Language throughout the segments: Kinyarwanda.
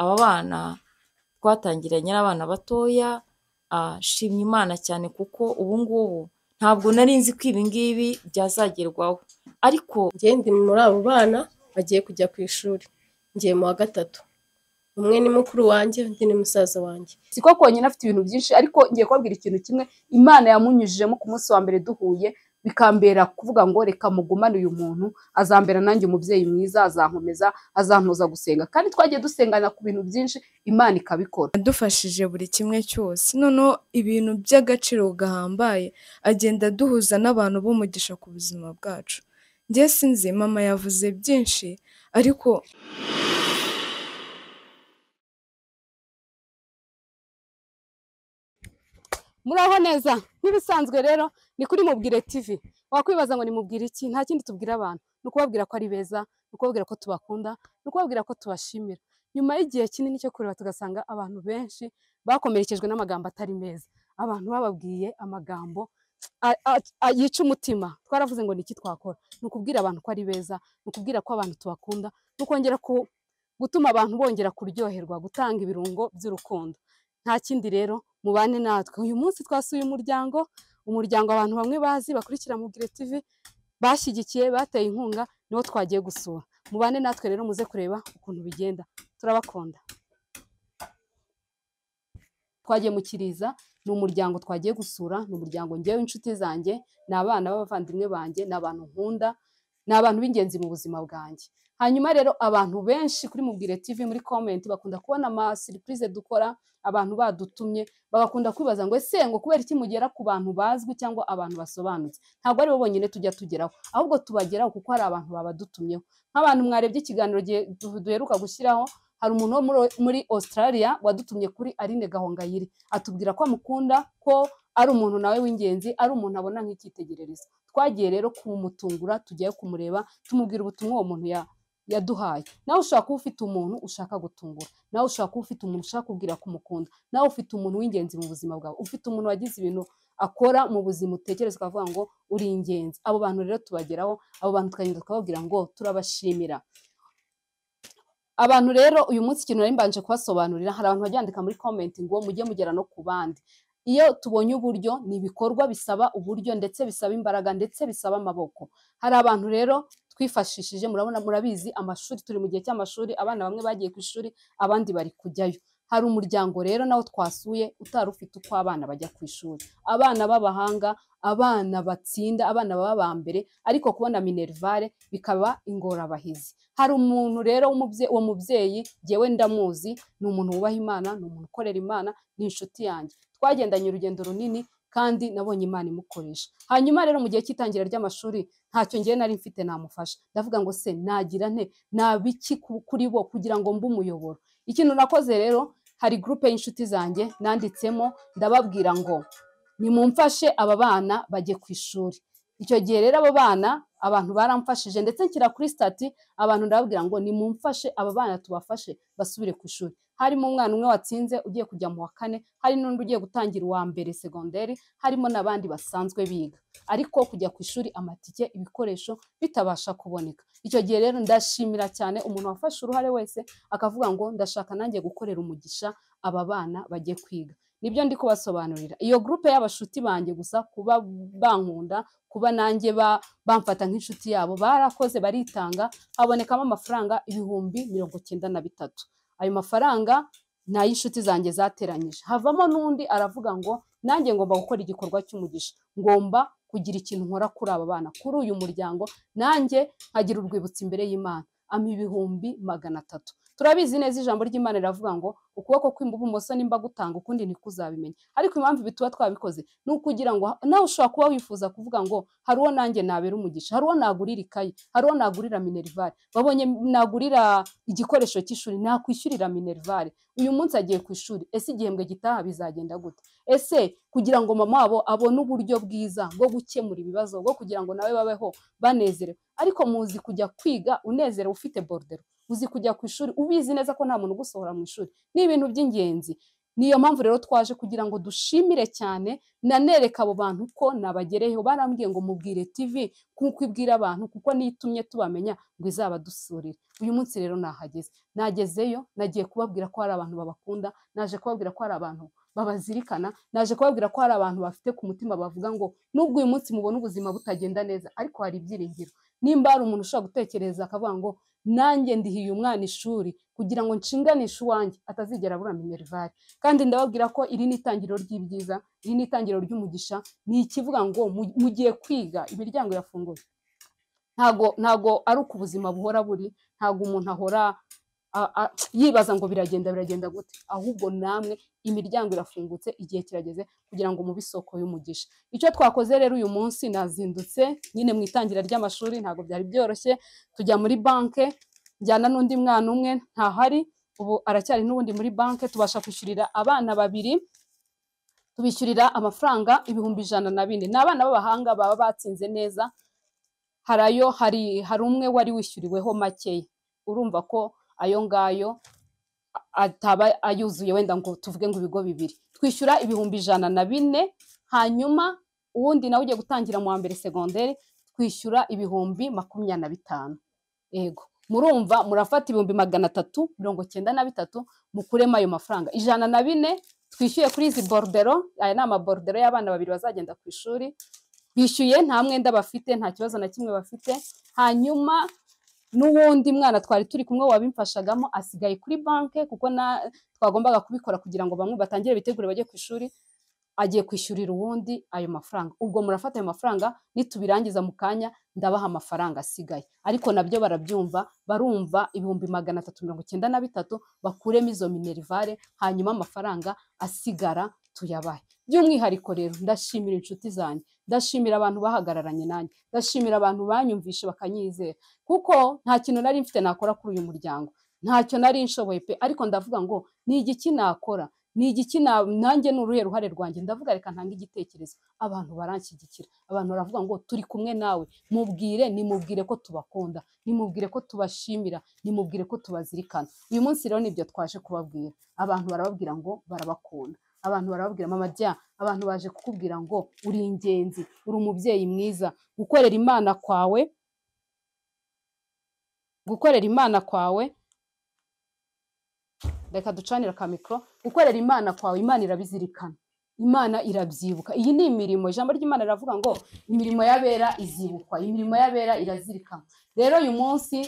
Aba bana twatangiranye ari abana batoya, shimye Imana cyane kuko ubu ngubu ntabwo nari nzi ko ibi ngibi byazagerwaho. Ariko njye ndi muri abo bana bagiye kujya ku ishuri, ngiye mu wa gatatu. Umwe ni mukuru wanjye, undi ni musaza wanjye. Siko konyine afite ibintu byinshi, ariko ngiye kubabwira ikintu kimwe Imana yamunyujijemo ku munsi wa mbere duhuye, bikambera kuvuga ngo reka mugumane uyu muntu, azambera nanjye umubyeyi mwiza, azankomeza, azantoza gusenga. Kandi twagiye dusengana ku bintu byinshi, Imana ikabikora. Yadufashije buri kimwe cyose, noneho ibintu by'agaciro gahambaye agenda aduhuza n'abantu b'umugisha ku buzima bwacu. Njye sinzi, mama yavuze byinshi ariko muraho neza nk'ibisanzwe rero ni kuri Mubwire TV. Wakwibaza ngo ni mubwire iki? Nta kindi tubwira abantu, ni ukubabwira ko ari beza, ni ukubabwira ko tubakunda, ni ukubabwira ko tubashimira. Nyuma y'igihe kinini cyo kureba tugasanga abantu benshi bakomerekejwe n'amagambo atari meza, abantu bababwiye amagambo yica umutima. Twaravuze ngo ni iki twakora? Ni ukubwira abantu ko ari beza, ni ukubwira ko abantu tubakunda, ni ukongera gutuma abantu bongera kuryoherwa, gutanga ibirungo by'urukundo. Nta kindi rero, mubane natwe. Uyu munsi twasuye umuryango, umuryango abantu bamwe bazi bakurikira Mubwire TV, bashyigikiye, bateye inkunga, niwo twagiye gusura. Mubane natwe rero muze kureba ukuntu bigenda. Turabakunda. Twagiye mu Kiriza, ni umuryango twagiye gusura, ni umuryango ngewe inshuti zanjye, ni abana b'abavandimwe banjye, ni abantu nkunda, ni abantu b'ingenzi mu buzima bwanjye. Hanyuma rero abantu benshi kuri Mubwire TV muri comment bakunda kubona ama surprise dukora, abantu badutumye bagakunda kwibaza ngo ese ngo kubera iki mugera ku bantu bazwi cyangwa abantu basobanutse? Ntabwo ari bo bonyine tujya tugeraho, ahubwo tubageraho kuko hari abantu babadutumyeho. Nk'abantu mwarebye ikiganiro duheruka gushyiraho, hari umuntu wo muri Australia wadutumye kuri Aline Gahongayire, atubwira ko amukunda, ko ari umuntu nawe w'ingenzi, ari umuntu abona nk'icyitegererezo. Twagiye rero kumutungura, tugiye kumureba, tumubwira ubutumwa uwo muntu yaduhaye. Nawe ushaka kuba ufite umuntu ushaka gutungura, nawe ushaka kuba ufite umuntu ushaka kubwira kumukunda, nawe ufite umuntu w'ingenzi mu buzima bwawe, ufite umuntu wagize ibintu akora mu buzima utekereza ukavuga ngo uri ingenzi. Abo bantu rero tubageraho, abo bantu tukagenda tukababwira ngo turabashimira. Abantu rero uyu munsi ikintu nari mbanje kubasobanurira, hari abantu bajya muri comment ngo mujye mugera no ku bandi. Iyo tubonye uburyo, ni ibikorwa bisaba uburyo ndetse bisaba imbaraga ndetse bisaba amaboko. Hari abantu rero twifashishije, murabona murabizi amashuri, turi mu gihe cy'amashuri, abana bamwe bagiye ku ishuri abandi bari kujyayo. Hari umuryango rero nawo twasuye utari ufite uko abana bajya ku ishuri, abana b'abahanga, abana batsinda, abana baba ba mbere, ariko kubona minervale bikaba ingorabahizi. Hari umuntu rero uwo mubyeyi jyewe ndamuzi, ni umuntu wubaha Imana, ni umuntu ukorera Imana, ni inshuti yanjye. Twagendanye urugendo runini kandi nabonye Imana imukoresha. Hanyuma rero mu gihe cy'itangira ry'amashuri ntacyo ngiye nari mfite namufasha. Ndavuga ngo se nagira nte, nabiki kuri bo kugira ngo mbe umuyoboro. Ikintu nakoze rero, hari groupe y'inshuti zanjye nanditsemo, ndababwira ngo nimumfashe aba bana bajye ku ishuri. Icyo gihe rero abo bana abantu baramfashije, ndetse nshyira kuri stati abantu ndababwira ngo nimumfashe aba bana tubafashe basubire ku ishuri. Harimo umwana umwe watsinze ugiye kujya mu wa kane, hari n'undi ugiye gutangira uwa mbere segonderi, harimo n'abandi basanzwe biga, ariko kujya ku ishuri amatike, ibikoresho bitabasha kuboneka. Icyo gihe rero ndashimira cyane umuntu wafashe uruhare wese akavuga ngo ndashaka nanjye gukorera umugisha aba bana bajye kwiga. Nibyo ndi kubasobanurira. Iyo groupe y'abashuti banjye gusa kuba bankunda, kuba nanjye bamfata nk'inshuti yabo, barakoze baritanga, habonekamo amafaranga 93,000. Ayo mafaranga ni ay'inshuti zanjye zateranyije. Havamo n'undi aravuga ngo nanjye ngomba gukora igikorwa cy'umugisha, ngomba kugira ikintu nkora kuri aba bana, kuri uyu muryango, nanjye nkagira urwibutso imbere y'Imana. Ampa 300,000. Turabizi neza ijambo ry'Imana riravuga ngo ukuboko kw'ibumoso nimba gutanga ukundi ntikuzabimenya. Ariko impamvu bituba twabikoze ni ukugira ngo nawe ushobora kuba wifuza kuvuga ngo hari uwo nanjye nabera umugisha, hari uwo nagurira ikayi, hari uwo nagurira minervale, babonye nagurira igikoresho cy'ishuri, nakwishyurira minervale. Uyu munsi agiye ku ishuri, ese igihembwe gitaha bizagenda gute? Ese kugira ngo mama wabo abone uburyo bwiza bwo gukemura ibibazo, bwo kugira ngo nawe babeho banezerewe. Ariko muzi kujya kwiga unezerewe ufite bordero, uzi kujya ku ishuri ubizi neza ko nta muntu ugusohora mu ishuri, ni ibintu by'ingenzi. Niyo mpamvu rero twaje kugira ngo dushimire cyane, nanereka abo bantu ko nabagereyeho. Barambwiye ngo mubwire TV kuko ibwira abantu, kuko nitumye tubamenya ngo izabadusurire. Uyu munsi rero nahageze, nagezeyo, nagiye kubabwira ko hari abantu babakunda, naje kubabwira ko hari abantu babazirikana, naje kubabwira ko hari abantu bafite ku mutima bavuga ngo nubwo uyu munsi mubona ubuzima butagenda neza, ariko hari ibyiringiro. Nimba hari umuntu ushobora gutekereza akavuga ngo nanjye ndihiye umwana ishuri kugira ngo nshinganishe uwanjye atazigera abura minerivare. Kandi ndababwira ko iri ni itangiriro ry'ibyiza, iri ni itangiriro ry'umugisha, ni ikivuga ngo mugiye kwiga, imiryango irafunguye. Ntago ari uko ubuzima buhora buri, ntago umuntu ahora yibaza ngo biragenda gute, ahubwo namwe imiryango irafungutse, igihe kirageze kugira ngo mube isoko y'umugisha. Icyo twakoze rero uyu munsi, nazindutse nyine mu itangira ry'amashuri, ntago byari byoroshye, tujya muri banke, njyana n'undi mwana umwe ntahari, ubu aracyari n'ubundi muri banke, tubasha kwishyurira abana babiri, tubishyurira amafaranga 104,000. Ni abana b'abahanga baba batsinze neza, hari umwe wari wishyuriweho makeya, urumva ko ayo ngayo ataba ayuzuye, wenda ngo tuvuge ngo ibigo bibiri twishyura 104,000. Hanyuma uwundi nawe ugiye gutangira mu wa mbere segonderi twishyura 25,000. Yego, murumva murafata 393,000 mukuremo ayo mafaranga 104,000 twishyuye kuri izi bordero. Aya ni amabordero y'abana babiri bazagenda ku ishuri, bishyuye nta mwenda bafite, nta kibazo na kimwe bafite. Hanyuma n'uwundi mwana twari turi kumwe wabimfashagamo asigaye kuri banke, kuko twagombaga kubikora kugira ngo bamwe batangire bitegure bajye ku ishuri, agiye kwishyurira uwundi ayo mafaranga. Ubwo murafata ayo mafaranga, nitubirangiza mu kanya ndabaha amafaranga asigaye, ariko nabyo barabyumva, barumva 393,000 bakuremo izo minerivare, hanyuma amafaranga asigara tuyabahe. By'umwihariko rero ndashimira inshuti zanjye, ndashimira abantu bahagararanye nanjye, ndashimira abantu banyumvishe bakanyizera, kuko nta kintu nari mfite nakora kuri uyu muryango, ntacyo nari nshoboye pe, ariko ndavuga ngo ni igiki nakora, ni igiki nanjye ni uruhe ruhare rwanjye, ndavuga reka ntange igitekerezo. Abantu baranshyigikira, abantu baravuga ngo turi kumwe nawe, mubwire, nimubwire ko tubakunda, nimubwire ko tubashimira, nimubwire ko tubazirikana. Uyu munsi rero nibyo twaje kubabwira. Abantu barababwira ngo barabakunda, abantu barababwira mama jya, abantu baje kukubwira ngo uri ingenzi, uri umubyeyi mwiza, gukorera Imana kwawe, gukorera Imana kwawe, reka ducanira ka mikoro, gukorera Imana kwawe, Imana irabizirikana, Imana irabyibuka. Iyi ni imirimo, ijambo ry'Imana riravuga ngo imirimo y'abera izibukwa, imirimo y'abera irazirikana. Rero uyu munsi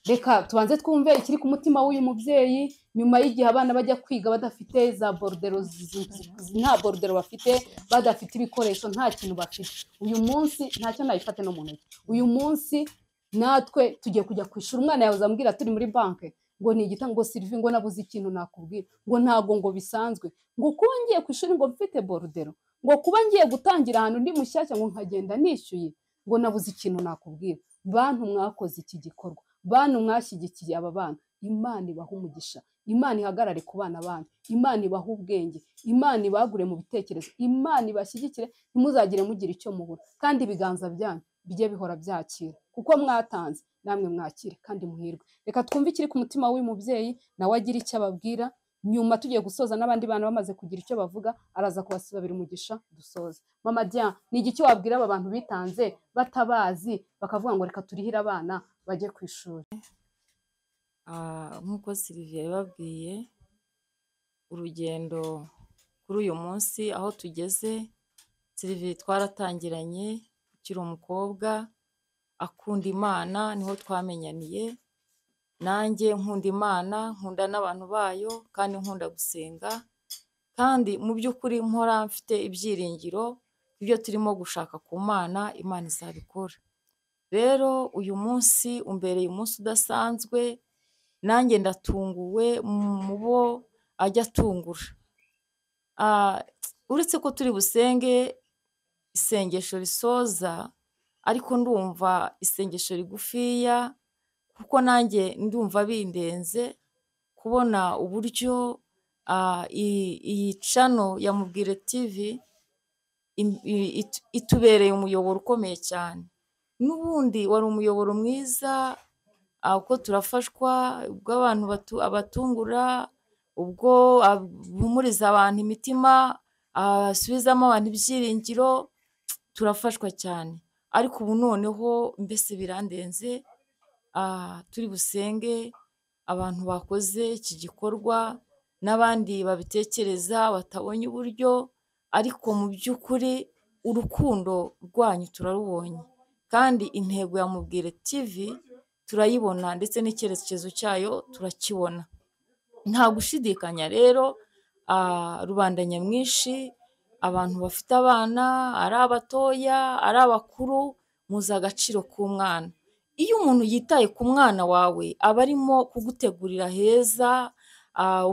reka tubanze twumve ikiri ku mutima w'uyu mubyeyi, nyuma y'igihe abana bajya kwiga badafite za bordero, nta bordero bafite, badafite ibikoresho, nta kintu bafite. Uyu munsi ntacyo nayifate no mu ntoki. Uyu munsi natwe tugiye kujya ku ishuri. Umwana yahoze ambwira turi muri banke ngo ni igita, ngo Sylvie ngo nabuze ikintu nakubwira, ngo ntago ngo bisanzwe, ngo kuba ngiye ku ishuri ngo mfite bordero, ngo kuba ngiye gutangira ahantu ndi mushyashya ngo nkagenda nishyuye, ngo nabuze ikintu nakubwira. Bantu mwakoze iki gikorwa, bantu mwashyigikiye aba bana, Imana ibaha umugisha, Imana ihagarare ku bana banyu, Imana ibaha ubwenge, Imana ibagure mu bitekerezo, Imana ibashyigikire, ntimuzagire mugira icyo mubura, kandi ibiganza byanyu bijye bihora byakira, kuko mwatanze namwe mwakire kandi muhirwe. Reka twumve ikiri ku mutima w'uyu mubyeyi, nawe agira icyo ababwira. Nyuma tugiye gusoza n'abandi bana bamaze kugira icyo bavuga, araza kubasabira umugisha dusoze. Mama Diane, ni igiki wabwira aba bantu bitanze batabazi bakavuga ngo reka turihire abana bajye ku ishuri? Nk'uko Sylvie yababwiye, urugendo kuri uyu munsi aho tugeze, Sylvie twaratangiranye ukiri umukobwa, akunda Imana, niho twamenyaniye, nanjye nkunda Imana, nkunda n'abantu bayo, kandi nkunda gusenga, kandi mu by'ukuri mpora mfite ibyiringiro ibyo turimo gushaka ku Mana, Imana izabikora. Rero uyu munsi umbereye umunsi udasanzwe, nanjye ndatunguwe mu bo ajya atungura. Uretse ko turi busenge isengesho risoza, ariko ndumva isengesho rigufiya, kuko nanjye ndumva bindenze kubona uburyo iyi channel ya Mubwire TV itubereye umuyoboro ukomeye cyane. N'ubundi wari umuyoboro mwiza, uko turafashwa, ubwo abantu abatungura ubwo ahumuriza abantu imitima, asubizamo abantu ibyiringiro, turafashwa cyane. Ariko ubu noneho mbese birandenze, turi busenge abantu bakoze iki gikorwa n'abandi babitekereza batabonye uburyo, ariko mu by'ukuri urukundo rwanyu turarubonye, kandi intego ya Mubwire TV turayibona ndetse n'icyerekezo cyayo turakibona. Nta gushidikanya rero, rubanda nyamwinshi, abantu bafite abana, ari abatoya, ari abakuru, muzi agaciro k'umwana. Iyo umuntu yitaye ku mwana wawe aba arimo kugutegurira heza,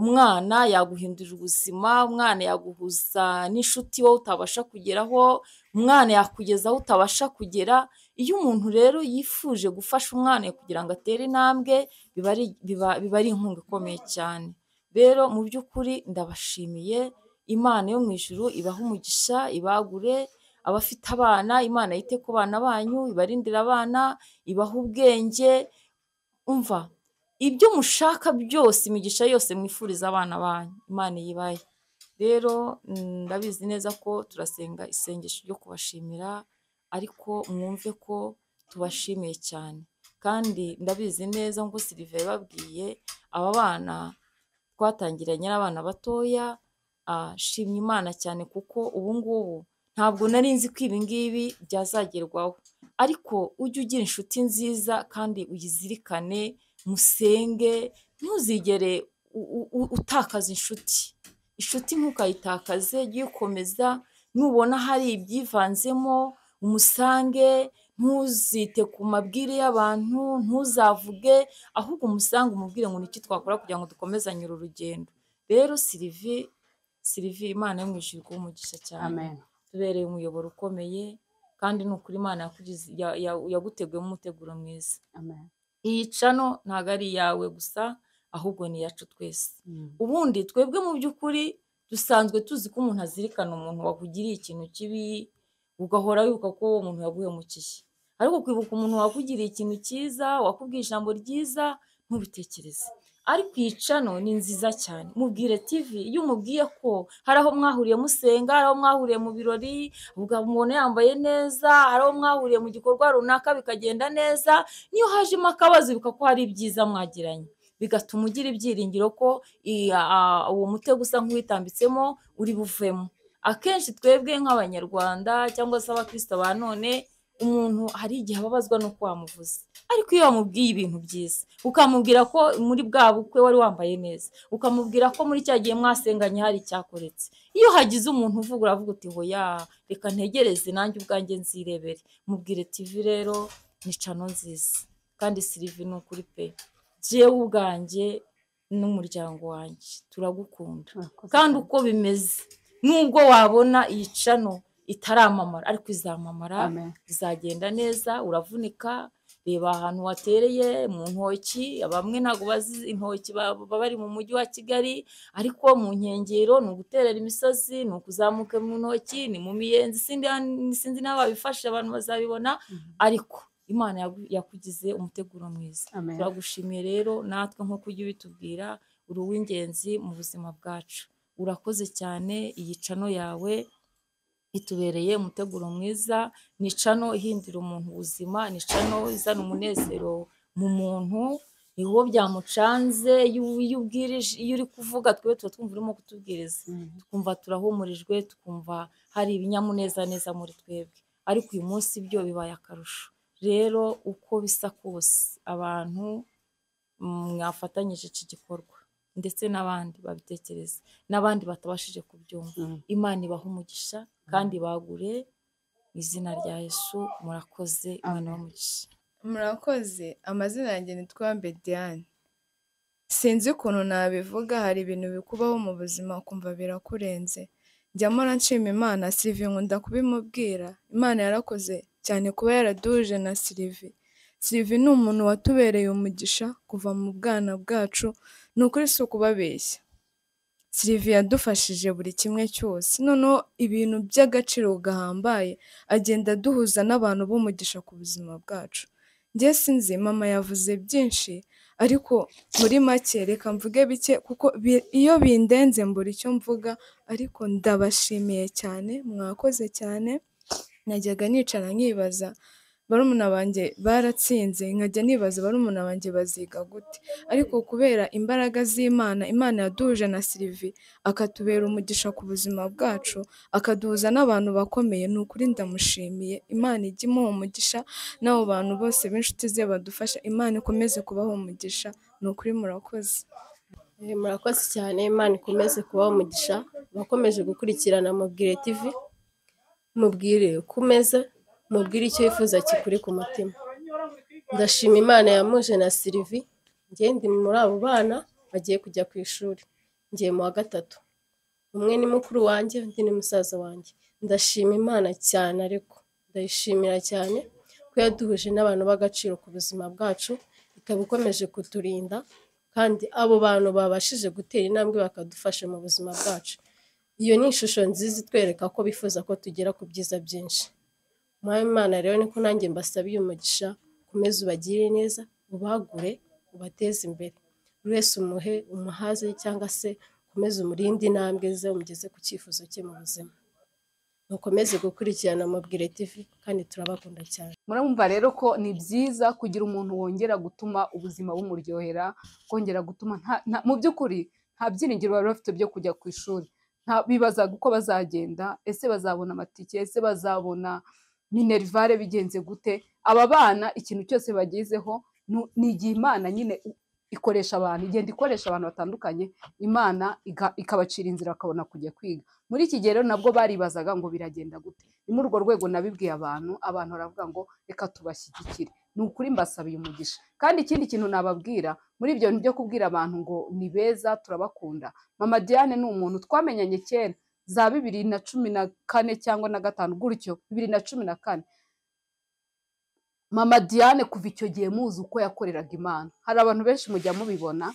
umwana yaguhindurira ubuzima, umwana yaguhuza n'inshuti wowe utabasha kugeraho, umwana yakugeza aho utabasha kugera. Iyo umuntu rero yifuje gufasha umwana kugira ngo atere intambwe, biba ari inkunga ikomeye cyane. Rero mu by'ukuri ndabashimiye, Imana yo mu ijuru ibahe umugisha, ibagure, abafite abana Imana yite ku bana banyu, ibarindire abana, ibahe ubwenge, umva ibyo mushaka byose, imigisha yose mwifuriza abana banyu, Imana iyibahe. Rero ndabizi neza ko turasenga isengesho ryo kubashimira, ariko mwumve ko tubashimiye cyane. Kandi ndabizi neza nk'uko Sylvie yababwiye, aba bana twatangiranye ari abana batoya, shimye Imana cyane kuko ubu ngubu ntabwo nari nzi ko ibi ngibi byazagerwaho. Ariko ujye ugira inshuti nziza kandi uyizirikane, musenge, ntuzigere utakaza inshuti. Inshuti ntukayitakaze, jya uyikomeza, nubona hari ibyivanzemo umusange, ntuzite ku mabwire y'abantu, ntuzavuge, ahubwo umusange umubwire ngo niki twakora kugira ngo dukomezanye uru rugendo. Rero Sylvie, Sylvie, Imana yo mu ijuru iguhe umugisha cyane. Amen. Tubereye umuyoboro ukomeye, kandi ni ukuri Imana yaguteguyemo umuteguro mwiza. Amen. Iyi cano ntabwo ari iyawe gusa, ahubwo ni iyacu twese. Ubundi twebwe mu by'ukuri dusanzwe tuzi ko umuntu azirikana umuntu wakugiriye ikintu kibi, ugahora wibuka ko uwo muntu yaguhemukiye. Ariko kwibuka umuntu wakugiriye ikintu cyiza, wakubwiye ijambo ryiza, ntubitekereze. Ariko iyi cano ni nziza cyane. Mubwire TV, iyo umubwiye ko hari aho mwahuriye musenga, hari aho mwahuriye mu birori, ukamubona yambaye neza, hari aho mwahuriye mu gikorwa runaka bikagenda neza, niyo hajemo akabazo ibuka ko hari ibyiza mwagiranye, bigatuma ugira ibyiringiro ko uwo mutego usa nk'uwitambitsemo uri buvemo. Akenshi twebwe nk'Abanyarwanda cyangwa se abakristo ba none, umuntu hari igihe ababazwa n'uko wamuvuze, ariko iyo wamubwiye ibintu byiza, ukamubwira ko muri bwa bukwe wari wambaye neza, ukamubwira ko muri cya gihe mwasenganye hari icyakoretse, iyo hagize umuntu uvuga uravuga uti hoya, reka ntegereze nanjye ubwanjye nzirebere. Mubwire TV rero ni cano nziza, kandi Sylvie ni ukuri pe, jewe ubwanjye n'umuryango wanjye turagukunda. Murakoze Kandi cyane. uko bimeze, nubwo wabona iyi cano itaramamara, ariko izamamara, Amen. bizagenda neza. Uravunika, reba ahantu watereye mu ntoki, bamwe ntabwo bazi intoki, baba bari mu mujyi wa Kigali, ariko mu nkengero ni uguterera imisozi, ni ukuzamuka mu ntoki, ni mu miyenzi, sinzi n'aho babifashe, abantu bazabibona, ariko Imana yakugize umuteguro mwiza. Amen. Turagushimiye rero natwe nk'uko ujya ubitubwira, uri uw'ingenzi mu buzima bwacu. Urakoze cyane, iyi cano yawe itubereye umuteguro mwiza, ni cano ihindura umuntu ubuzima, ni cano izana umunezero mu muntu, niwo byamucanze. Iyo ubwirije, iyo uri kuvuga twebwe tuba twumva urimo kutubwiriza, tukumva turahumurijwe, tukumva hari ibinyamunezaneza muri twebwe. Ariko uyu munsi byo bibaye akarusho. Rero uko bisa kose, abantu mwafatanyije iki gikorwa ndetse n'abandi babitekereza, n'abandi batabashije kubyumva, Imana ibahe umugisha kandi ibagure mu izina rya Yesu. Murakoze, Imana ibahe umugisha. Murakoze. Amazina yanjye ni Twambe Diane. Sinzi ukuntu nabivuga, hari ibintu bikubaho mu buzima ukumva birakurenze. Njya mpora nshima Imana, Sylvie nkunda kubimubwira. Imana yarakoze cyane kuba yaraduhuje na Sylvie. Sylvie ni umuntu watubereye umugisha kuva mu bwana bwacu, ni ukuri si ukubabeshya. Sylvie yadufashije buri kimwe cyose, noneho ibintu by'agaciro gahambaye agenda aduhuza n'abantu b'umugisha ku buzima bwacu. Njye sinzi, mama yavuze byinshi, Ariko muri make reka mvuge bike kuko iyo bindenze mbura icyo mvuga, ariko ndabashimiye cyane, mwakoze cyane. Najyaga nicara nkibaza barumuna banjye baratsinze, nkajya nibaza barumuna banjye baziga gute, ariko kubera imbaraga z'Imana, Imana yaduhuje na Sylvie akatubera umugisha ku buzima bwacu, akaduhuza n'abantu bakomeye, ni ukuri ndamushimiye. Imana ijye imuha umugisha, n'abo bantu bose b'inshuti ze badufasha, Imana ikomeze kubaha umugisha, ni ukuri murakoze. Murakoze cyane, Imana ikomeze kubaha umugisha, abakomeje gukurikirana Mubwire TV, mubwire uko umeze, mubwire icyo wifuza kikuri ku mutima. Ndashima Imana yamuje na Sylvie, njye ndi muri abo bana bagiye kujya ku ishuri, ngiye mu wa gatatu. Umwe ni mukuru wanjye, undi ni musaza wanjye. Ndashima Imana cyane, ariko ndayishimira cyane ko yaduhuje n'abantu b'agaciro ku buzima bwacu, ikaba ikomeje kuturinda, kandi abo bantu babashije gutera intambwe bakadufasha mu buzima bwacu. Iyo ni ishusho nziza itwereka ko bifuza ko tugera ku byiza byinshi. Mwami Imana rero niko nanjye mbasabiye umugisha, ukomeze ubagirire neza, ubagure, ubateze imbere. Buri wese umuhe, umuhaze cyangwa se ukomeze umurinde intambwe ze, umugeze ku cyifuzo cye mu buzima. Mukomeze gukurikirana Mubwire TV kandi turabakunda cyane. Murumva rero ko ni byiza kugira umuntu wongera gutuma ubuzima bumuryohera, kongera gutuma mu by'ukuri nta byiringiro bari bafite byo kujya ku ishuri. Bibazaga uko bazagenda, ese bazabona amatike, ese bazabona minerivare bigenze gute? Aba bana ikintu cyose bagezeho ni igihe Imana nyine ikoresha abantu, igenda ikoresha abantu batandukanye, Imana ikabacira inzira bakabona kujya kwiga. Muri iki gihe rero nabwo baribazaga ngo biragenda gute. Ni muri urwo rwego nabibwiye abantu, abantu baravuga ngo reka tubashyigikire. Ni ukuri mbasabiye umugisha. Kandi ikindi kintu nababwira muri ibyo bintu byo kubwira abantu ngo ni beza turabakunda, Mama Diane ni umuntu twamenyanye kera za 2014 cyangwa na 5 gutyo, 2014. Mama Diane kuva icyo gihe muzi uko yakoreraga Imana. Hari abantu benshi mujya mubibona,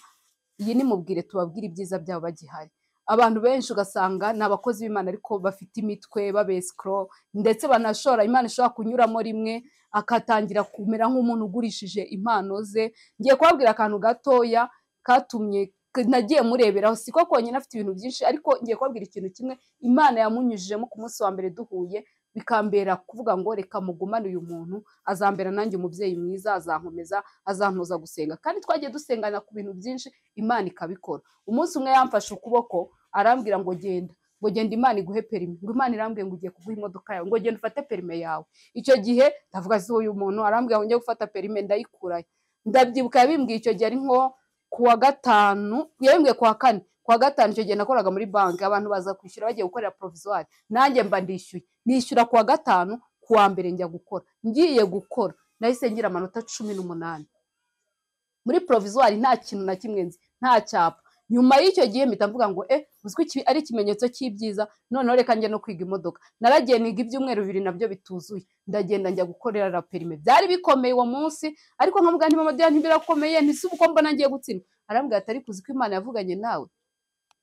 iyi ni Mubwire tubabwire ibyiza byabo bagihari. Abantu benshi ugasanga ni abakozi b'Imana ariko bafite imitwe, babesikro, ndetse banashora Imana ishobora kunyuramo rimwe akatangira kumera nk'umuntu ugurishije impano ze. Ngiye kubabwira akantu gatoya katumye nagiye mureberaho, siko konyine afite ibintu byinshi, ariko ngiye kubabwira ikintu kimwe Imana yamunyujijemo ku munsi wa mbere duhuye, bikambera kuvuga ngo reka mugumane uyu muntu, azambera nanjye umubyeyi mwiza, azankomeza, azantoza gusenga. Kandi twagiye dusengana ku bintu byinshi, Imana ikabikora. Umunsi umwe yamfashe ukuboko arambwira ngo genda, ngo genda Imana iguhe perime, ngo Imana irambwiye ngo ugiye kuguha imodoka yawe, ngo genda ufate perime yawe. Icyo gihe ndavuga se uyu muntu arambwira ngo njye gufata perime ndayikurayo. Ndabyibuka yabimbwiye icyo gihe ari nko kuwa gatanu, yabimbwiye kuwa kane, kuwa gatanu icyo gihe nakoraga muri banki, abantu baza kwishyura bagiye gukorera provisoire, nanjye mba ndishyuye, nishyura kuwa gatanu, kuwa mbere njya gukora. Ngiye gukora nahise ngira amanota 18 muri provisoire, nta kintu na kimwe nzi, nta cyapa. Nyuma y'icyo gihe mpita mvuga ngo uzwi ari ikimenyetso cy'ibyiza, noneho reka njye no kwiga imodoka. Naragiye niga ibyumweru 2 nabyo bituzuye, ndagenda njya gukorera la perime. Byari bikomeye uwo munsi, ariko nkavuga nti Mama Diane ntibirakomeye, ntisuba uko mbona ngiye gutsindwa. Arambwira ati ariko uzi ko Imana yavuganye nawe,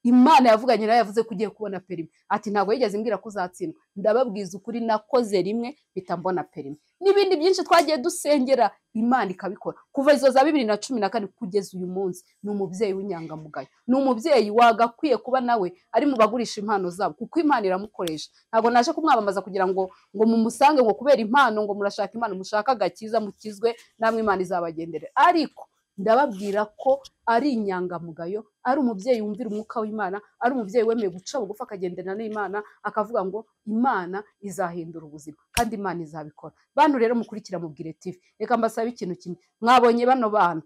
Imana yavuganye nawe yavuze ko ugiye kubona perime. Ati ntabwo yigeze imbwira ko uzatsindwa. Ndababwiza ukuri nakoze rimwe mpita mbona perime. N'ibindi byinshi twagiye dusengera Imana ikabikora. Kuva izo za 2014 kugeza uyu munsi ni umubyeyi w'inyangamugayo, ni umubyeyi wagakwiye kuba nawe ari mu bagurisha impano zabo, kuko Imana iramukoresha. Ntabwo naje kumwamamaza kugira ngo mumusange ngo kubera impano, ngo murashaka impano, mushaka agakiza mukizwe namwe Imana izabagendere. Ariko ndababwira ko ari inyangamugayo, ari umubyeyi wumvira umwuka w'Imana, ari umubyeyi wemeye guca bugufi akagendana n'Imana, akavuga ngo Imana izahindura ubuzima kandi Imana izabikora. Bantu rero mukurikira Mubwire TV, reka mbasabe ikintu kimwe. Mwabonye bano bana,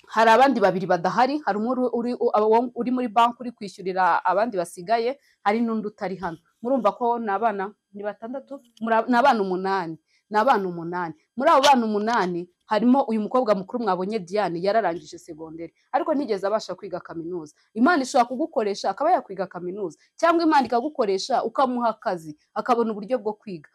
hari abandi babiri badahari, hari umwe uri muri banki uri kwishyurira abandi basigaye, hari n'undi utari hano. Murumva ko ni abana ni batandatu, ni abana 8, ni abana 8. Muri abo bana 8 harimo uyu mukobwa mukuru mwabonye Diane, yararangije segonderi ariko ntigeze abasha kwiga kaminuza. Imana ishobora kugukoresha akaba yakwiga kaminuza, cyangwa Imana ikagukoresha ukamuha akazi akabona uburyo bwo kwiga.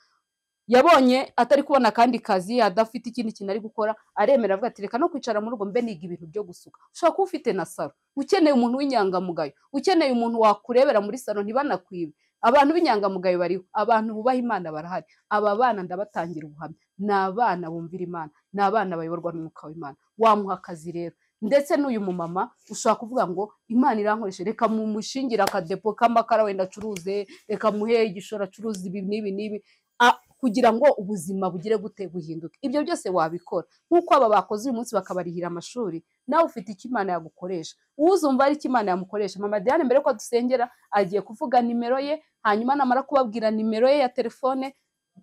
Yabonye atari kubona kandi kazi, adafite ikindi kintu ari gukora, aremera avuga ati reka no kwicara mu rugo mbe niga ibintu byo gusuka. Ushobora kuba ufite na salo, ukeneye umuntu w'inyangamugayo, ukeneye umuntu wakurebera muri salo ntibanakwibe. Abantu b'inyangamugayo bariho, abantu bubaha Imana barahari. Aba bana ndabatangira ubuhamya, ni abana bumvira Imana, ni abana bayoborwa n'umwuka w'Imana. Wamuha akazi rero, Ndetse n'uyu mumama ushobora kuvuga ngo Imana irankoreshe, reka mumushingira akadepo k'amakara wenda acuruze, reka muhe igishoro acuruze ibi n'ibi n'ibi, kugira ngo ubuzima bugire gute buhinduke. Ibyo byose wabikora nk'uko aba bakoze uyu munsi bakabarihira amashuri, nawe ufite icyo Imana yagukoresha. Uzumva ari icyo Imana yamukoresha. Mama Diane mbere ko dusengera agiye kuvuga nimero ye, hanyuma namara kubabwira nimero ye ya telefone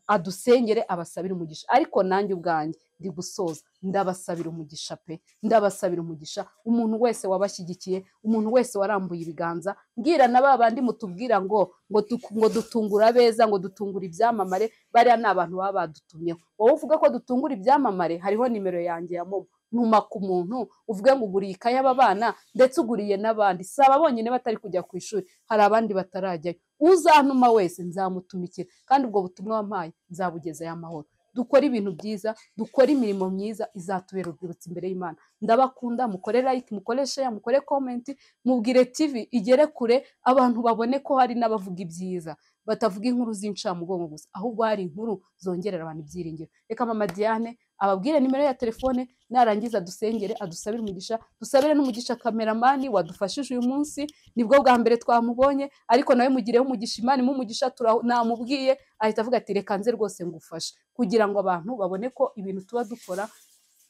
adusengere abasabire umugisha. Ariko nanjye ubwanjye ndi gusoza, ndabasabira umugisha pe, ndabasabira umugisha umuntu wese wabashyigikiye, umuntu wese warambuye ibiganza. Mbwira na ba bandi mutubwira ngo ngo dutungura abeza, ngo dutungura ibyamamare, bariya ni abantu baba badutumyeho. Wowe uvuga ko dutungura ibyamamare, hariho nimero yanjye ya momo, ntuma ku muntu uvuge ngo uguriye ikaye aba bana, ndetse uguriye n'abandi. Si aba bonyine batari kujya ku ishuri, hari abandi batarajyayo. Uzantuma wese nzamutumikira, kandi ubwo butumwa wampaye nzabugezayo amahoro. Dukore ibintu byiza, dukore imirimo myiza izatubera urwibutso imbere y'Imana. Ndabakunda, mukore like, mukore share, mukore comment, mubwire TV igere kure, abantu babone ko hari n'abavuga ibyiza, batavuga inkuru z'incamugongo gusa, ahubwo hari inkuru zongerera abantu ibyiringiro. Reka Mama Diane ababwire nimero ya telefone, narangiza dusengere, adusabire umugisha, dusabire n'umugisha kameramani wadufashije uyu munsi, nibwo bwa mbere twamubonye, ariko nawe mugireho umugisha, Imana imumugisha. Namubwiye ahita avuga ati reka nze rwose ngufashe, kugira ngo abantu babone ko ibintu tuba dukora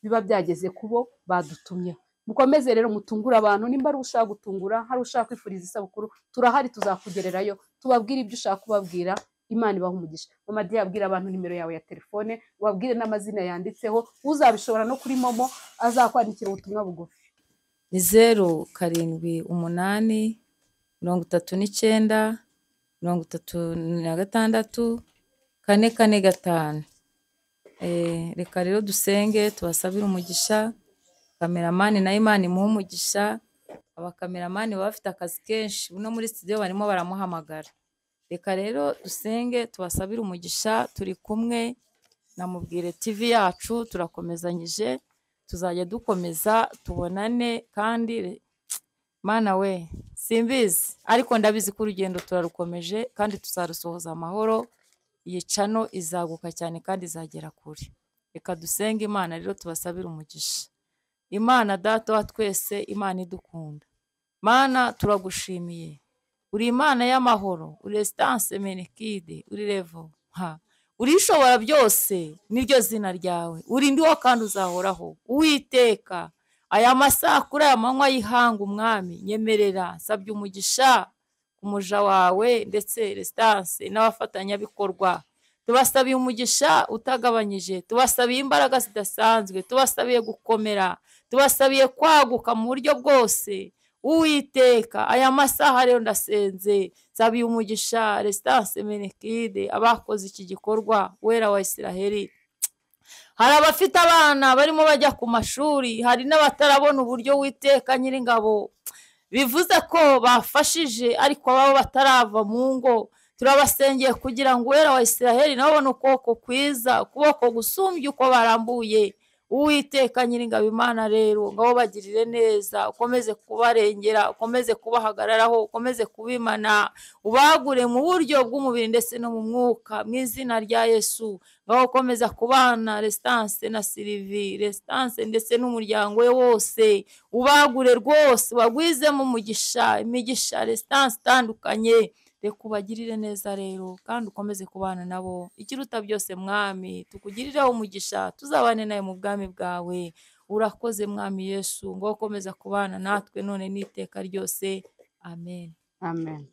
biba byageze kubo badutumyeho. Mukomeze rero mutungure abantu, nimba ari ushaka gutungura, hari ushaka kwifuriza isabukuru, turahari tuzakugererayo, tubabwire ibyo ushaka kubabwira. Imana ibaha umugisha. Mama Diane, abwira abantu nimero yawe ya telefone, ubabwire n'amazina yanditseho, uzabishobora no kuri momo azakwandikira ubutumwa bugufi. Ni 0 7 8 39 36 4 4 5. Reka rero dusenge tubasabire umugisha. Kameramani na Imana imuhe umugisha. Abakameramani baba bafite akazi kenshi, no muri studio barimo baramuhamagara. Reka rero dusenge tubasabire umugisha. Turi kumwe na Mubwire TV yacu, turakomezanyije, tuzajya dukomeza tubonane. Kandi Mana we simbizi, ariko ndabizi ko urugendo turarukomeje kandi tuzarusohoza amahoro. Iyi cano izaguka cyane kandi izagera kure. Reka dusenge Imana rero tubasabire umugisha. Imana Data wa twese, Imana idukunda, Mana turagushimiye, uri Imana y'amahoro, uri Resistance Menekide, uri Revo, uri ishobora byose, niryo zina ryawe, uri ndiho kandi uzahoraho. Uwiteka, aya masaha kuri aya manywa y'ihanga, Umwami nyemerera nsabye umugisha umuja wawe ndetse Resistance n'abafatanyabikorwa. Tubasabiye umugisha utagabanyije, tubasabiye imbaraga zidasanzwe, tubasabiye gukomera, tubasabiye kwaguka mu buryo bwose. Uwiteka, aya masaha rero ndasenze, nsabiye umugisha Resistance Menekide, abakoze iki gikorwa, Wera wa Isiraheli. Hari abafite abana barimo bajya ku mashuri, hari n'abatarabona uburyo Uwiteka Nyiringabo, bivuze ko bafashije ariko ababo batarava mu ngo. Turabasengeye kugira ngo Uwera wa Isiraheli nabo babone ukuboko kwiza, ukuboko gusumbye uko barambuye. Uwiteka Nyiringabo Imana rero ngabo bagirire neza, ukomeze kubarengera, ukomeze kubahagararaho, ukomeze kubimana, ubagure mu buryo bw'umubiri ndetse no mu mwuka, mu izina rya Yesu. Ngaho ukomeza kubana Resistance na Sylvie, Resistance ndetse n'umuryango we wose, ubagure rwose, bagwizemo umugisha, imigisha Resistance itandukanye. Reka ubagirire neza rero kandi ukomeze kubana nabo. Ikiruta byose Mwami, tukugirireho umugisha, tuzabane nawe mu bwami bwawe. Urakoze Mwami Yesu, ngo ukomeza kubana natwe none n'iteka ryose. Amen. Amen.